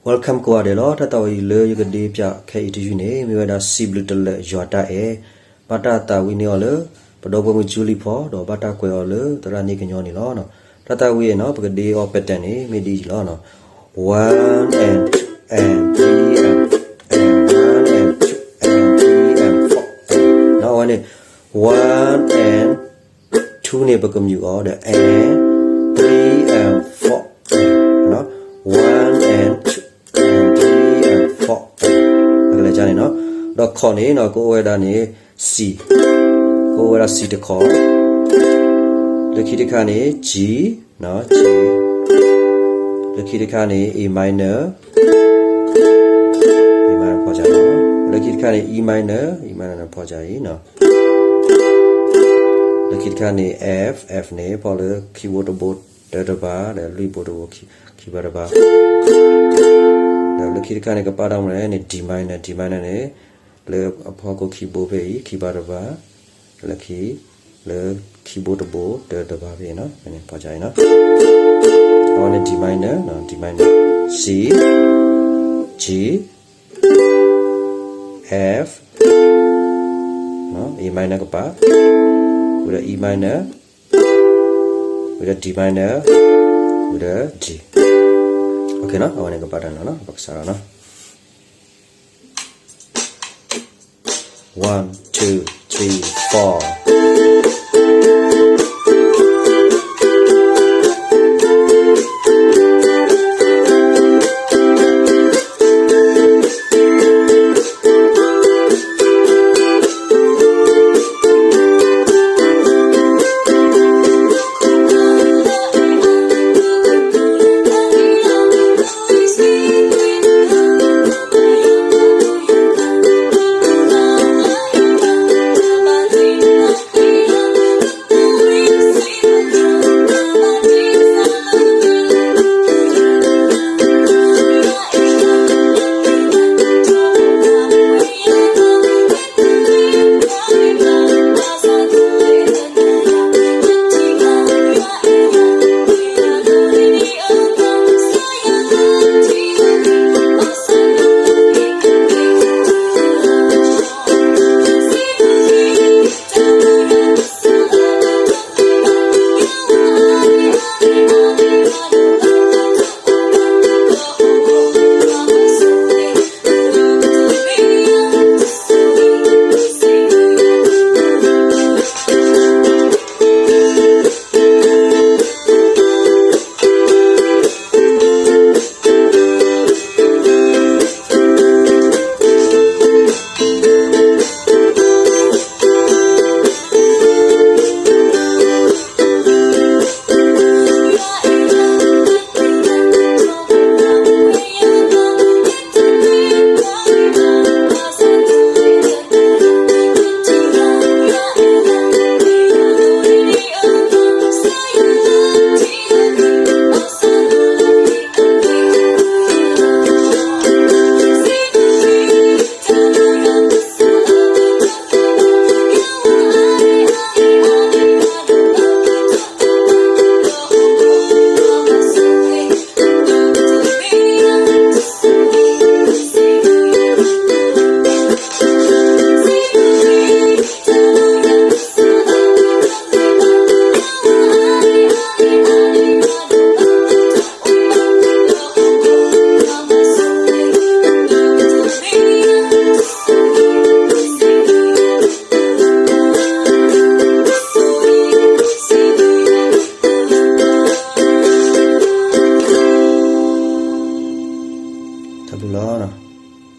Welcome ကိးဂၤဒဲးလီၤ. တၢ်သးဝံၣ်လၢယကဒ့ဖျါခဲအံၤတယုၢ်န့ၣ် မ့ၢ်ဝဲဒၣ် စံးဘျုးတလၢာ်ယွၤတၢ်အဲၣ်, ဘၣ်တၢ်သးဝံၣ်န့ၢ်အီၤလၢ ပဒီပုၢ်ဝဲၢ်မုၣ်ကၠူလံၢ်ဖီ ဒီးဘၣ်တၢ်ကွဲးအီၤလၢသရၣ်န့ၣ်ကညီန့ၣ်လီၤ. တၢ်သးဝံၣ်အံၤနီၤ ပကဒ့အီၤ pattern န့ၣ် မ့ၢ်ဒ်အံၤလီၤ. One and two and three and, and one and two and three and four. နီၤ အဝဲန့ၣ် one and two န့ၣ် ပက mute အီၤဒီး and three and four, one and two and three and four. အကလဲၤကၢ်န့ၣ်နီၤ, ဒီး chord န့ၣ်နီၤ ကအိၣ်ဝဲဒၣ်န့ၣ် C, ကအိၣ်ဝဲဒၣ် C တ chord, လၢခံတခါန့ၣ် G, G, လၢခံတခါန့ၣ် A minor, A minor ဖီၣ်စၢ်, လၢခံတခါန့ၣ် E minor, E minor န့ၣ်ဖီၣ်စၢ်အံၤနီၤ, လၢခံတခါန့ၣ် F, F န့ၣ် ဖီၣ်လၢခံဘိတဘိတၢတဘါ ဒီးလွံၢ်ဘိတဘိခံဘါတဘါ, ဒီးလၢခံတခါန့ၣ် ကပာ်တၢ်မနုၤလဲၣ်န့ၣ် D minor, D minor န့ၣ် လၢအဖီခိၣ်ခံဘိဖဲအံၤ ခံဘါတဘါ, လၢခံ, လၢခံဘိတဘိတၢတဘါဖဲအံၤနီၤ, ဖီၣ်စၢ်အံၤနီၤ, အဝဲန့ၣ် D minor, D minor, C, G, F, A minor ကပၤ, ဝံၤဒီး E minor, ဝံၤဒီး D minor, ဝံၤဒီး G. အဝဲန့ၣ် ကပာ်တၢ်နီၤနီၤ ပကစးထီၣ်နီၤ, one, two, three, four. တၢ်ဘျုးလီၤ.